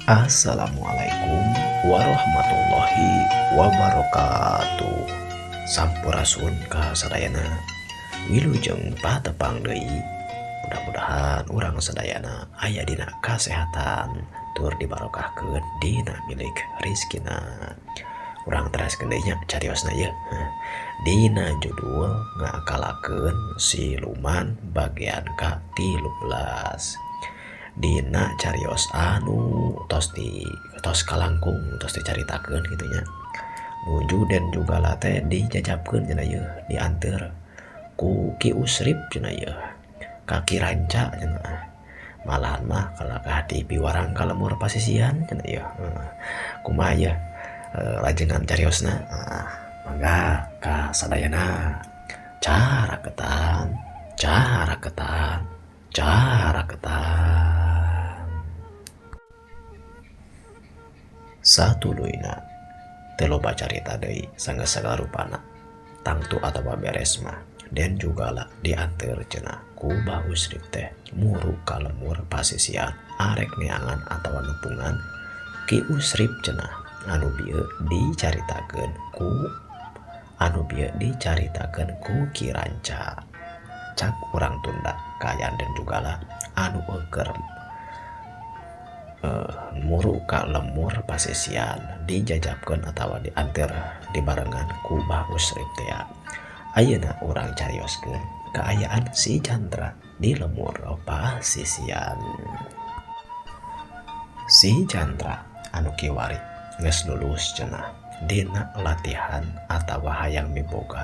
Assalamualaikum warahmatullahi wabarakatuh. Sampurasun ka sadayana. Wilujeng patepang deui. Mudah-mudahan urang sadayana aya dina kasehatan tur dibarokahkeun dina milik rizkina. Urang teraskeun deui nya cariosna ieu. Dina judul ngakalakeun siluman bagian ka-13. Dina carios anu tos di tos kalangkung tos dicaritakeun kitu nya. Nuju Den Jugala teh dijajabkeun cenah ieu dianteur ku Ki Usrip cenah ieu ka Ki Ranca cenah. Malahan mah kalakah dipiwarang ka lemur pasisian cenah ieu. Kumaha ieu lajengan cariosna? Mangga ka sadayana. Caraketan, caraketan, caraketan. Satuluyna teu loba carita deui sanggeus sagala rupana tangtu atawa beres mah Den Jugala dianteur cenah ku Bah Usrip teh muru ka lemur pasisian arek neangan atawa nepungan Ki Usrip cenah anu bieu dicaritakeun ku anu bieu dicaritakeun ku Ki Ranca. Cak urang tunda kaayaan Den Jugala anu euker muru ka lemur pasisian dijajabkeun atawa dianteur dibarengan ku Bah Usrip teh. Ayeuna urang carioskeun kaayaan si Chandra di lemur pasisian. Si Chandra anu kiwari geus lulus cenah dina latihan atawa hayang miboga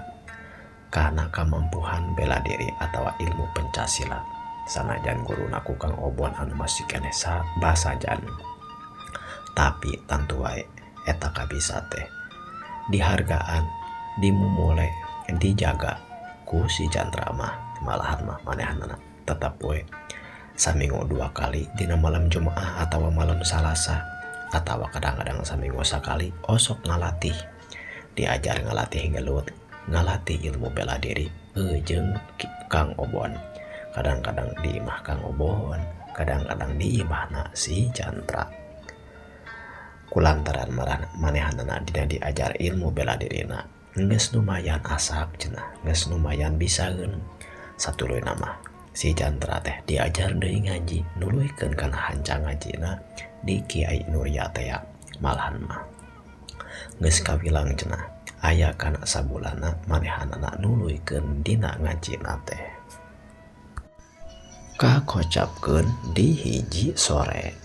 kana kamampuhan bela diri atawa ilmu pencak silat. Sanajan guruna ku Kang Obon anu masih keneh basajan. Tapi tangtu wae eta kabisa teh dihargaan, dimumule, dijaga ku si Chandra mah. Malahan mah manehanana tetep we saminggu 2 kali dina malam Jumaah atawa malam Salasa atawa kadang-kadang saminggu sakali osok ngalatih, diajar ngalatih ngelut, ngalatih ilmu bela diri jeung Kang Obon. Kadang-kadang di imah Kang Obon, kadang-kadang di imahna si Chandra. Kulantaran manehanana dina diajar ilmu bela dirina geus lumayan asak cenah, geus lumayan bisaeun. Satuluyna mah si Chandra teh diajar deui ngaji, nuluykeun kana hancang ngajina di Kiai Nurya teh. Malahan mah geus kawilang cenah aya kana sabulanna manehanana nuluykeun dina ngajina teh. Kakocapkeun di hiji sore.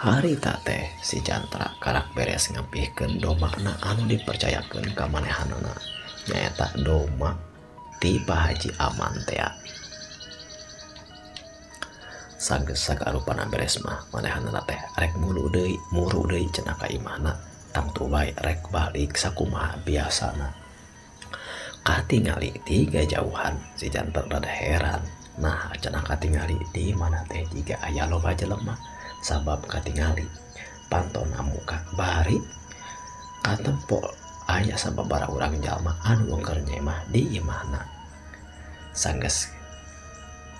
Harita teh si Chandra karak beres ngampihkeun domana anu dipercayakeun ka manehanana, nyaeta doma ti Pak Haji Aman tea. Sanggeus sagarupana beres mah manehanana teh rek mulu deui, muru deui cenah ka imahna, tangtu wae rek balik sakumaha biasana. Katingali ti gajauhan si Chandra rada heran. Nah cenah katingali di mana teh jiga aya loba jelema, sabab katingali pantona muka bari katempo aya sababaraha urang jalma anu keur nyemah di imahna. Sanggeus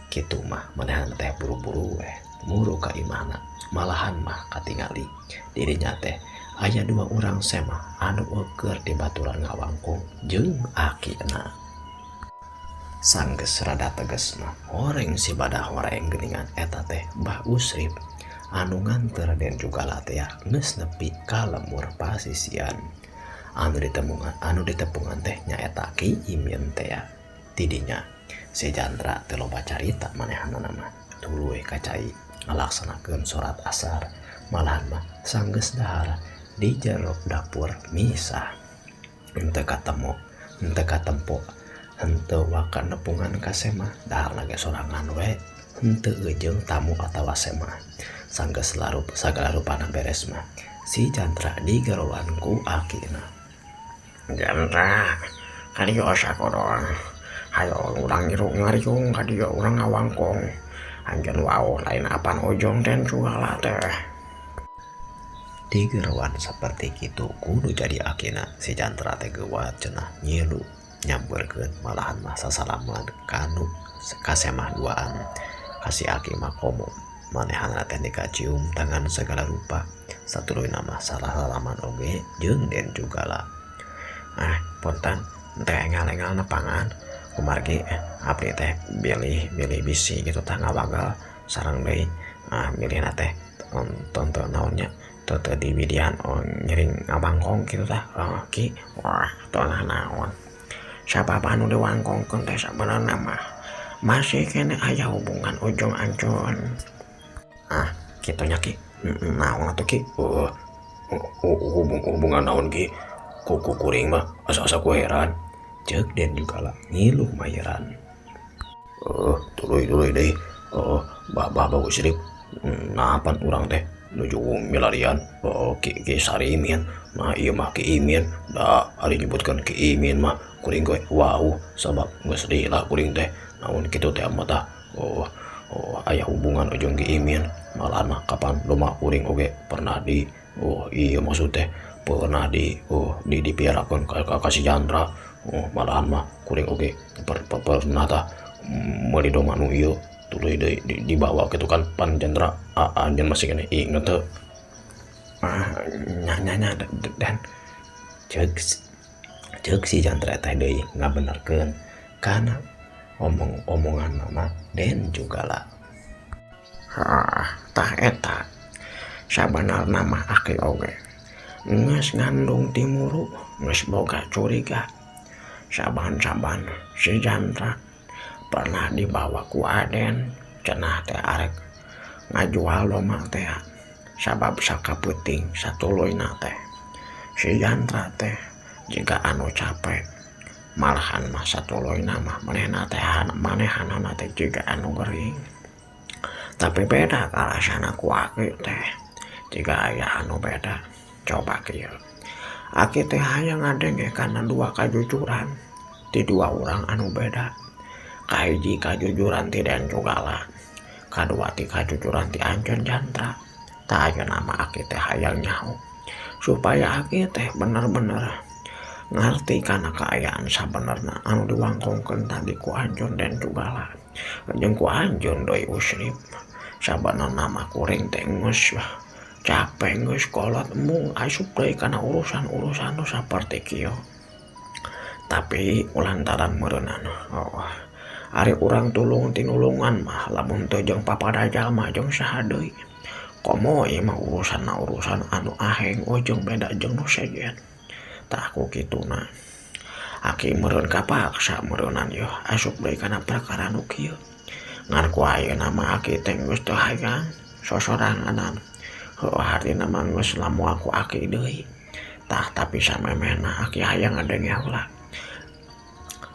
kitu mah manehanna teh buru-buru weh muru ka imahna. Malahan mah katingali dirinya teh aya 2 urang semah anu eueur di baturan ngawangkung jeung akina. Sanggeus rada tegas mah horeng si badah horeng geuningan eta teh Bah Usrip anu nganteur Den Jugala teh geus nepi ka lemur pasisian. Anu ditemungan, anu ditepungan teh nyaeta Ki Imin teh. Tidinya si Chandra teh loba carita manehanana mah tuluy ka cai ngalaksanakeun salat asar. Malahan mah sanggeus dahar di jero dapur misah. Henteu katemo, henteu katempo, henteu waka nepungan ka semah, daharna ge sorangan we, henteu eujeung tamu atawa semah. Sanggeus larup sagala rupana beres mah si Chandra digeroan ku akina. Chandra, kadieu sakoron. Hayo urang ngiru ngariung kadieu urang ngawangkong. Anjeun wau lain apan ojong Den Jugala teh. Digeroan saperti kitu kudu jadi akina si Chandra teh geuwat cenah ngilu. Nyamperkeun malahan mah sasalaman kanu kasemah duaan ka si aki mah komo manehanana teh dikacium tangan segala rupa satuluyna mah salah-salaman oge jeung Den Jugala. Ah punten teh engal-engal nepangan kumargi abdi teh bilih bisi gitu tah ngawagal sareng deui ah milihna teh tonton naonnya teu di widian ngiring ngabangkong kitu tah ki wah tonah naon sabab anu diwangkongkeun teh sabenerna mah masih keneh aya hubungan ujung ancun. Ah kitu nya ki naon atuh ki hubungan naon ki kuku kuring mah asa-asa ku heran ceuk Den Jugala ngiluh mayeran. Tuluy deui bah bagus sirip nah pan urang teh nuju milarian ki Sarimin nah ieu mah Ki Imin da ari nyebutkeun Ki Imin mah kuring ge wow sabab geus lila kuring teh naon kitu teh mah tah oh aya hubungan jeung Ki Imin malahan mah kapan domba kuring oge pernah di iya maksud teh pernah di dipiarakeun ka si Jandra malahan mah kuring oge pernah tah meuli domba nu ieu tuluy deui dibawa kitu kan pan Jandra anjeun masih keneh inget teu nya dan ceuk si Jandra teh deui ngabenerkeun kana omong-omongan mama Den Jugala. Tah eta sabenerna mah aki oge geus ngandung timuru geus boga curiga saban-saban si Jandra pernah dibawa ku Aden cenah teh arek ngajual domba teh sabab sakapeuting satuluyna teh si Jandra teh jiga anu capek malahan mah satuluyna mah manehna teh manehanana teh jiga anu gering tapi beda karasana ku aki teh jiga aya anu beda. Coba kieu aki teh hayang ngadenge kana dua kajujuran ti dua urang anu beda. Kahiji kajujuran ti Den Jugala, kadua ti kajujuran ti anjeun Jandra. Tah ayeuna mah aki teh hayang nyaho supaya aki teh bener-bener ngarti kana kaayaan sabenerna anu diwangkongkeun tadi ku anjeun Den Jugala jeung ku anjeun deui Usrip. Sabenerna mah kuring teh geus capek geus kolot embung asup deui kana urusan-urusan nu saperti kieu. Tapi lantaran meureunana ari urang tulung tinulungan mah lamun teu jeung papada jalma jeung saha deui. Komo ieu mah urusan anu aheng jeung beda jeung nu sejen. Tah ku kituna aki meureun kapaksa meureunan yeuh asup deui kana perkara nu kieu. Ngan ku ayeuna mah aki teh geus teu hayang sosoranganan. Heuh hartina mah geus lamun ku aki deui. Tah tapi samemehna aki hayang ngadenge heula.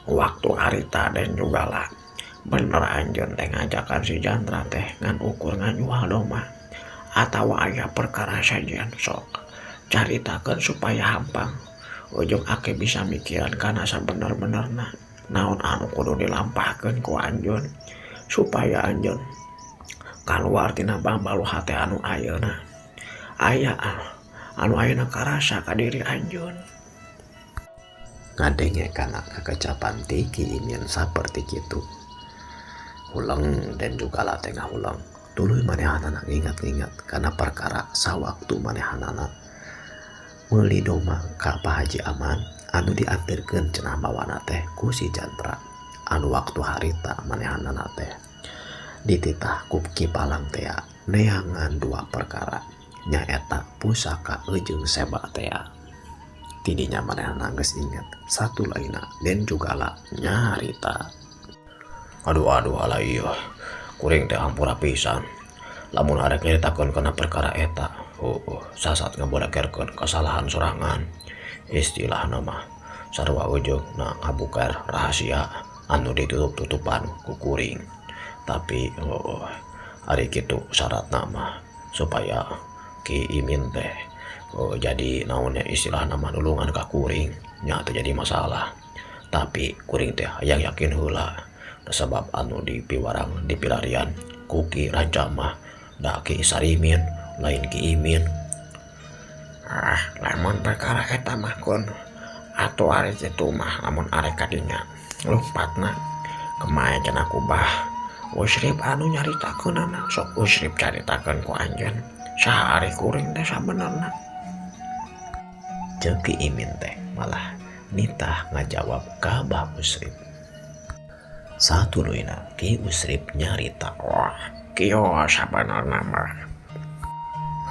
Waktu harita Den Jugala bener anjeun teh ngajakan si Jandra teh ngan ukur ngajual domba atawa aya perkara sajian sok caritakeun supaya hampang ujung aki bisa mikiran kana sabener-benerna naon anu kudu dilampahkeun ku anjeun supaya anjeun kaluar tina bambalu hate anu ayeuna aya anu ayeuna karasa ka diri anjeun. Ngadenge kana kakecapan ti Ki Imin saperti kitu huleng Den Jugala teh ngahuleng tuluy manehanana ngingat-ngingat kana perkara sawaktu manehanana meuli domba ka Pak Haji Aman anu dianterkeun cenah bawana teh ku si Jandra anu waktu harita manehanana teh dititah ku Ki Palang tea neangan dua perkara nyaeta pusaka jeung seba tea. Tidinya manehna geus inget satu lainna Den Jugala nyarita. Aduh ala ieu kuring teh hampura pisan lamun arek nyaritakeun kana perkara eta sasat ngabodakerkeun kasalahan sorangan istilahna mah sarua ujug na ngabukar rahasia anu ditutup-tutupan ku kuring. Tapi ari kitu syaratna mah supaya Ki Imin teh jadi naonnya istilahna mah nulungan ka kuring nya teu jadi masalah. Tapi kuring teh hayang yakin heula sabab anu dipiwarang dipilarian ku Ki Ranca mah da Ki Sarimin lain Ki Imin. Ah lamun perkara eta mah kun Atuh ari kitu mah lamun arek ka dinya lumpatna kemae cenah ku Bah Usrip anu nyaritakeunana sok Usrip caritakeun ku anjeun saha ari kuring teh sabenerna. Ceuk Ki Imin teh malah nitah ngajawab ka Bah Usrip. Satuluyna Ki Usrip nyarita. Wah, kieu sabenerna mah.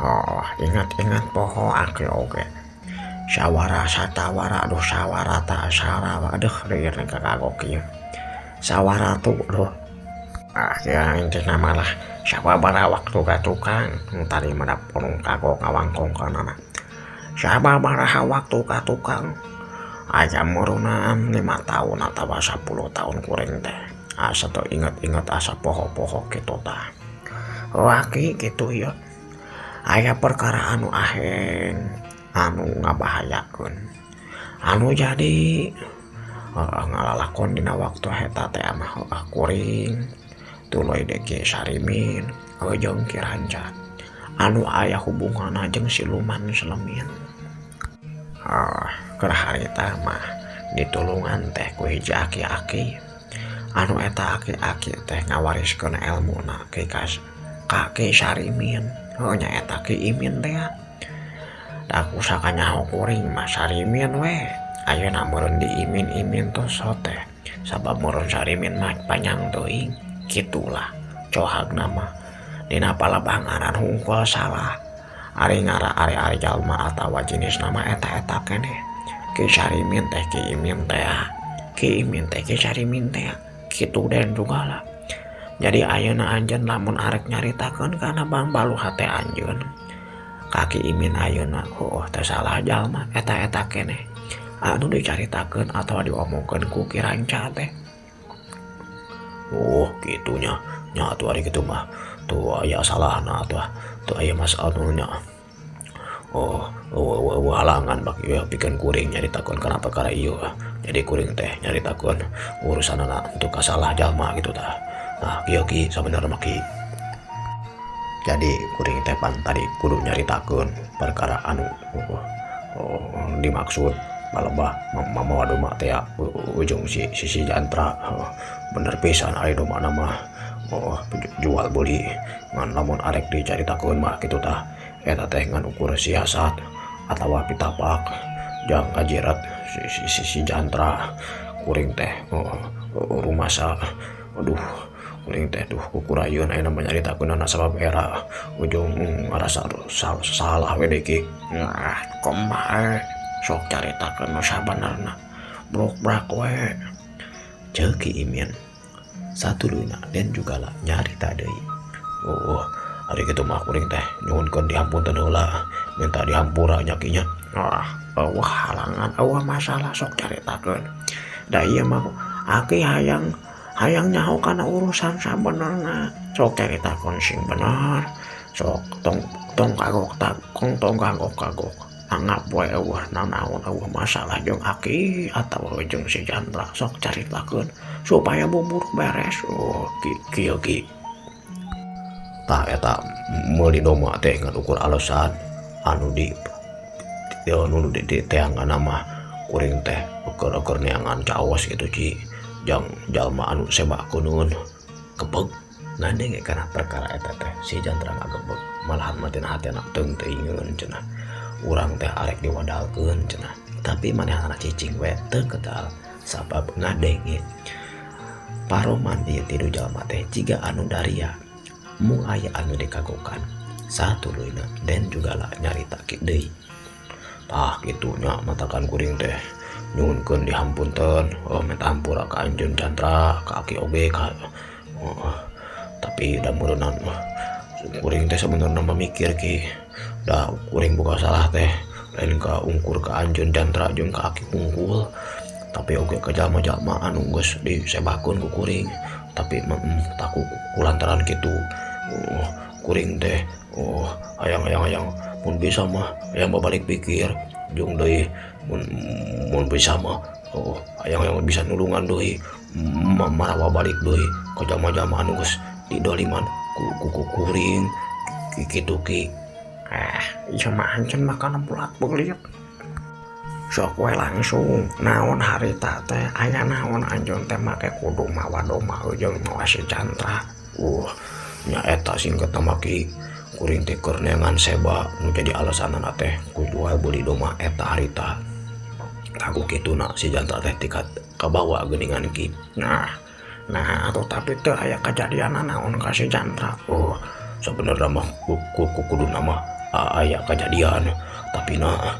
Oh, ingat-ingat poho aki oge. Sawara satawara aduh sawarata sarawa aduh lieur kagok ieu. Sawaratu duh. Ah, ya intina mah lah sababaraha waktu ka tukang nu tadi mah da purung kagok ngawangkongkeunana. Sababaraha waktu ka tukang aya meureunaan 5 tahun atawa 10 tahun kuring teh. Asa teu inget-inget asa poho-poho kitu tah. Oh aki kitu ieu. Aya perkara anu aheng anu ngabahayakeun. Anu jadi ngalalakon dina waktu eta teh mah kuring tuluy deui Ki Sarimin jeung Ki Ranca anu aya hubunganna jeung siluman selemin. Keur harita mah ditulungan teh ku hiji aki-aki anu eta aki-aki teh ngawariskeun elmuna ka Ki Sarimin. Heuh nya eta Ki Imin teh. Da kusakanyaho kuring mah Sarimin we. Ayeuna meureun diimin-imin tos teh sabab meureun Sarimin mah panjang teuing. Kitulah cohagna mah dina palebanganan hungkul salah. Ari ngara ari-ari jalma atawa jenisna mah eta-eta keneh. Ki Sarimin teh Ki Imin teh. Ki Imin teh Ki Sarimin teh. Kitu den juga lah. Jadi ayeuna anjeun lamun arek nyaritakeun kana bangbalu hate anjeun. Ka Ki Imin ayeuna heueuh teu salah jalma eta-eta keneh. Anu dicaritakeun atawa diomongkeun ku Ki Ranca teh. Oh kitunya nya atuh ari kitu mah tuh aya salahna atuh teu aya masalah nya. Oh, eueuh halangan bak ieu pikeun kuring nyaritakeun kana perkara ieu. Jadi kuring teh nyaritakeun urusanana teu kasalah jalma kitu tah. Nah kieu Ki sabenerna mah Ki. Jadi kuring teh pan tadi kudu nyaritakeun perkara anu dimaksud palebah mamawa doma teh ujung si si Jantra. Bener pisan ari domana mah. Oh, jual beli ngan lamun arek dicaritakeun mah kitu tah. Eta teh ngan ukur siasat atawa pitapak jang kajirat si Jantra. Kuring teh rumasa aduh kuring teh duh kukurayeun ayeuna mah nyaritakeunana sabab era ujung ngarasa salah we deui Ki. Nah, kumaha sok caritakeun nu sabenerna bruk-brak we. Ceuk Ki Imin satuluyna den juga lah nyarita deui. Oh, ari kitu mah kuring teh nyuhunkeun dihampunten heula, minta dihampura nya Ki nya. Ah, eueuh halangan, eueuh masalah sok caritakeun. Da ieu mah aki hayang nyaho kana urusan sabenerna. Sok caritakeun sing bener. Sok tong kagok tong kagok-kagok. Anggap we eueuh nanaon eueuh masalah jeung aki atawa jeung si Jandra sok caritakeun supaya bubur beres. Oh, kieu Ki. Tah eta meuli doma teh ngan ukur alasan anu di anu di teangan mah kuring teh ukur-ukur neangan caos gitu Ci. Jang jalma anu sebakeun kebeg ngadenge kana perkara eta teh si Jandra ngagebeg malahan mah tina hatena teung teuingeun cenah. Urang teh arek diwadalkeun cenah tapi manehna cicing we teu kedal sabab ngadenge paroman ieu tilu jalma teh jiga anu daria mung aya anu dikagokan satuluyna den juga lah nyarita ki deui. Tah kitu nya matakan kuring teh nyuhunkeun dihampunten, oh minta hampura ka anjeun Chandra ka aki oge ka oh, tapi da meureunnan kuring teh sabenerna mah mikir Ki. Da kuring boga salah teh lain ka ungkur ka anjeun Chandra jeung ka aki hungkul tapi oge ka jalma-jalma anu geus disebakeun ku kuring tapi taku kulantaran kitu. Oh, kuring teh oh hayang-hayang mun bisa mah hayang babalik pikir jeung deui mun bisa mah oh hayang-hayang bisa nulungan deui marawa balik deui ka jalma-jalma anu geus didoliman ku kuring kitu Ki. Ieu mah anjeun mah kana bulat beulit. Sok we langsung naon harita teh aya naon anjeun teh make kudu mawa domba jeung mawa si Jantra. Nya eta singkatna mah Ki, kuring teh keur neangan seba nu jadi alasanana teh ku jual beli domba eta harita. Ku kituna si Jantra teh tikat kabawa geuningan Ki. Nah, nah atuh tapi teu aya kajadian naon ka si Jantra. Oh, sabenerna mah kuduna mah aya kajadian, tapi na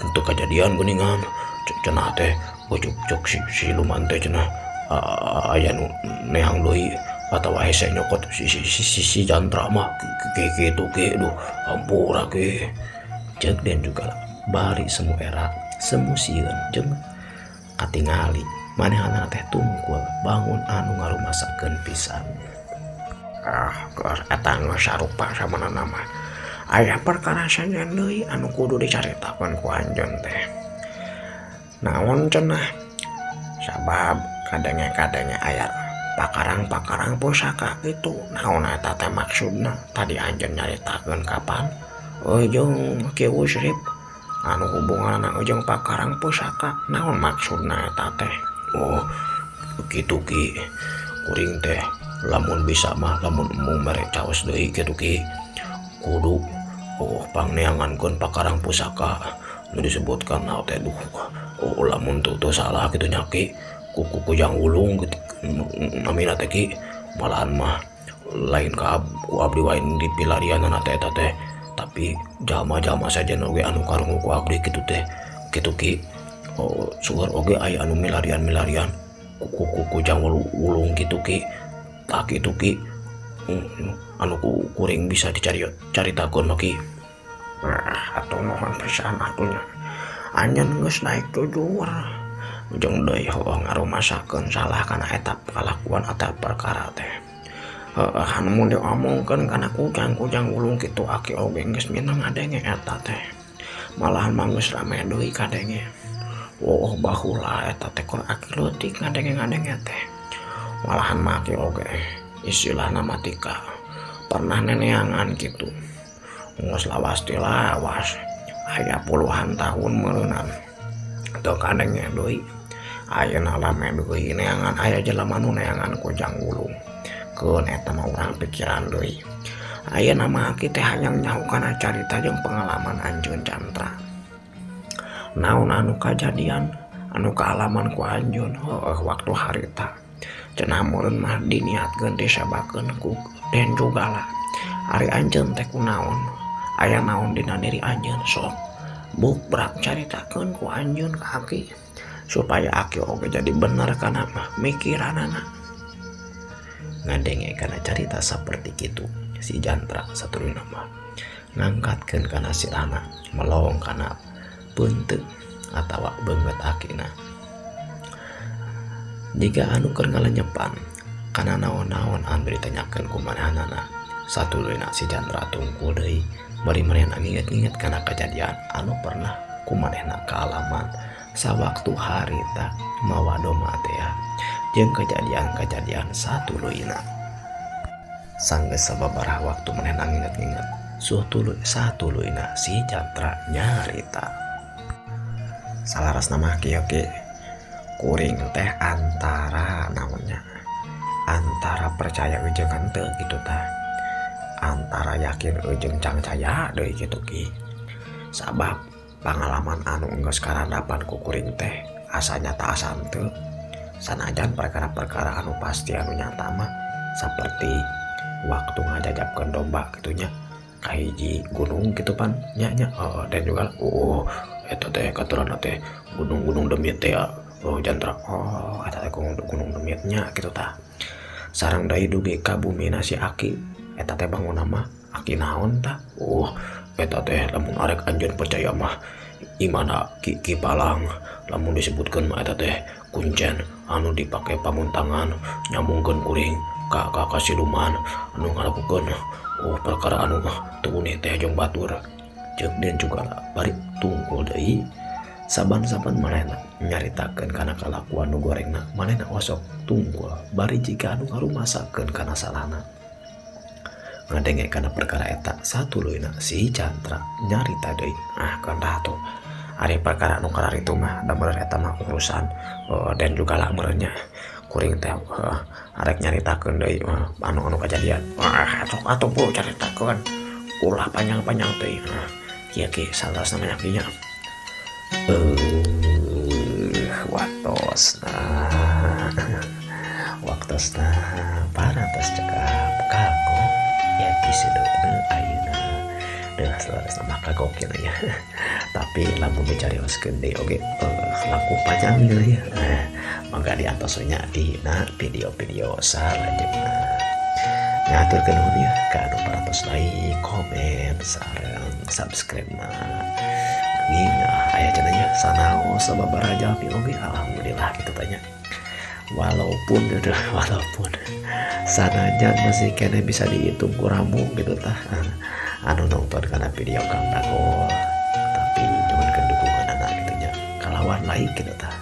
untuk kajadian geuningan cenah teh ujuk-ujuk siluman teh cenah aya nu neang deui atawa hese nyokot si Jantra mah kitu Ki. Duh, ampura Ki. Ceuk Den juga bari semu era semu sieun jeung katingali manehna teh tungkul bangun anu ngarumasakeun pisan. Ah, geus eta geus sarupa samanana mah. Aya perkara sajen deui anu kudu dicaritakeun ku anjeun teh. Naon cenah? Sabab kadenge-kadenge aya pakarang-pakarang pusaka kitu. Naon eta teh maksudna? Tadi anjeun nyaritakeun kapan? Jeung Ki Usrip anu hubunganna jeung pakarang pusaka. Naon maksudna eta teh? Oh, kitu Ki. Kuring teh lamun bisa mah lamun embung mere caos deui kitu Ki. Kudu pangneangankeun pakarang pusaka nu disebutkan naon teh duh. Oh, lamun teu salah kitu nya Ki. Ku kujang wulung kitu namina teh Ki. Malahan mah lain ka ku abdi wae di pilarianana teh eta teh. Tapi jalma-jalma sajen oge anu karungu ku abdi kitu teh. Kitu Ki. Oh, sugar oge aya anu milarian-milarian ku kujang wulung kitu Ki. Tah kitu Ki. Anu ku kuring bisa dicari caritakeun mah Ki. Nah, atuh nuhun pisan atuh nya. Anjeun geus naik jujur. Jeung deui heueuh ngarumasakeun salah kana eta kalakuan atawa perkara teh. Heueuh anu mun diomongkeun kana kujang-kujang wulung kitu aki oge geus minang ngadenge eta teh. Malahan mah geus rame deui kadenge. Oh, baheula eta teh kur aki leutik ngadenge-ngadenge teh. Malahan mah aki oge istilahna mah tika pernah neneangan kitu. Geus lawas ti lawas aya puluhan tahun meureunan. Teu kadenge deui. Ayeuna rame deui neangan aya jelema nu neangan kujang wulung. Keun eta mah urang pikiran deui. Ayeuna mah aki teh hayang nyaho kana carita jeung pengalaman anjeun Jantra. Naon anu kajadian anu kaalaman ku anjeun heueuh waktu harita. Cenah meureun mah diniatkeun disebakeun ku Den Jugala. Ari anjeun teh kunaon? Aya naon dina diri anjeun sok bukbrak caritakeun ku anjeun ka aki supaya aki oge jadi bener kana mikiranana. Ngadenge kana carita saperti kitu si Jantra satuluyna mah ngangkatkeun kana sirahna melong kana peunteuk atawa beungeut akina. Jiga anu keur ngalenyepan kana naon-naon anu ditanyakeun ku manehanana, satuluyna si Jantra tungkul deui bari manehna nginget-nginget kana kajadian anu pernah ku manehna kaalaman sawaktu harita mawa domba teh jeung kejadian-kejadian satuluyna. Sanggeus sababaraha waktu manehna nginget-nginget, satuluyna si Jantra nyarita. Salarasna mah kieu Ki, kuring teh antara naonnya, antara percaya jeung henteu kitu tah, antara yakin jeung cangcaya deui kitu Ki. Sabab pangalaman anu geus karandapan ku kuring teh asa nyata asa henteu. Sanajan perkara-perkara anu pasti anu nyata mah seperti waktu ngajajabkeun domba kitu nya ka hiji gunung kitu pan nya nya. Oh, dan juga oh eta teh katuranna teh gunung-gunung demit teh ya. Oh Jantra, oh eta teh gunung demit nya kitu tah. Sareng deui dugi ka bumina si aki eta teh bangunna mah aki naon tah. Oh eta teh lamun arek anjeun percaya mah imana Ki Palang, lamun disebutkeun mah eta teh kuncen anu dipake pamuntangan nyambungkeun kuring ka kasiluman anu ngalakukeun oh perkara anu teu unih teh jeung batur. Ceuk Den juga bari tungkul deui. Saban-saban manehna nyaritakeun kana kalakuan nu gorengna, manehna osok tungkul bari jiga anu ngarumasakeun kana salahna. Ngadenge kana perkara eta satuluyna si Jantra nyarita deui. Ah keun atuh. Ari perkara nu kararitu mah da meureun eta mah urusan dan juga lah meureun nya kuring teh arek nyaritakeun deui anu-anu kajadian. Wah, sok atuh bu caritakeun. Ulah panjang-panjang teuing. Kieu ki salasna mah nya. Waktosna waktosna parantos cekap kanggo episode ayeuna. Deuh, salasna mah kagok nya, tapi lamun dicarioskeun deui oge langkung panjang gitu ya. Mangga diantos nya dina video-video salajengna. Ngaturkeun nuhun ya ka anu parantos like, komen, sareng subscribe na. Nanging aya cenah nya sanaos sababaraha jalmi oge, alhamdulillah gitu tanya. Walaupun udah, walaupun sanajan masih keneh bisa dihitung ku ramu gitu tah anu nonton kana video Kang Dagol, tapi nyuhunkeun dukunganana gitu nya kalawan like gitu tah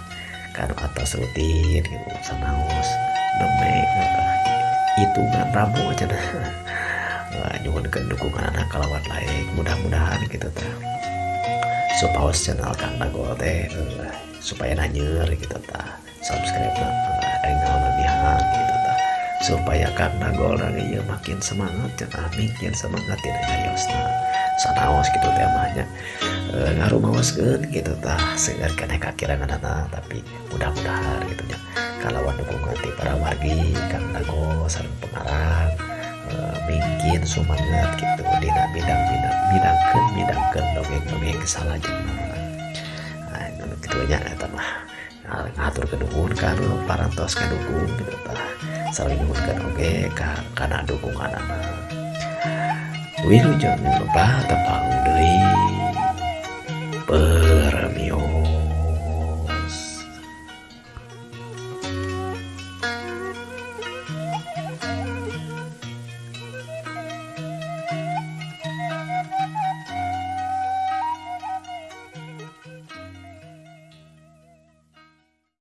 kanu atos rutin gitu, sanaos nembe hitungan ramu cenah. Nyuhunkeun dukunganana kalawan like, mudah-mudahan gitu tah supados channel Kang Dagol teh supaya nanyer gitu tah, subscribe na enggal nabihan gitu tah, supaya Kang Dagol ieu makin semangat cenah, makin semangat dina nyariosna. Sanaos gitu teh mah nya ngarumaoskeun gitu tah, seueur keneh kakiranganana, tapi mudah-mudahan gitu nya kalawan dukungan ti para wargi, Kang Dagol sareng pengarang mingkin sumanget gitu dina bidang-bidang midangkeun midangkeun dongeng-dongeng salajengna. Nah, kitu nya eta mah ngaturkeun nuhun ka anu parantos ngadukung gitu tah, sareng nyuhunkeun oge ka kana dukunganana. Wilujeng tepang deui.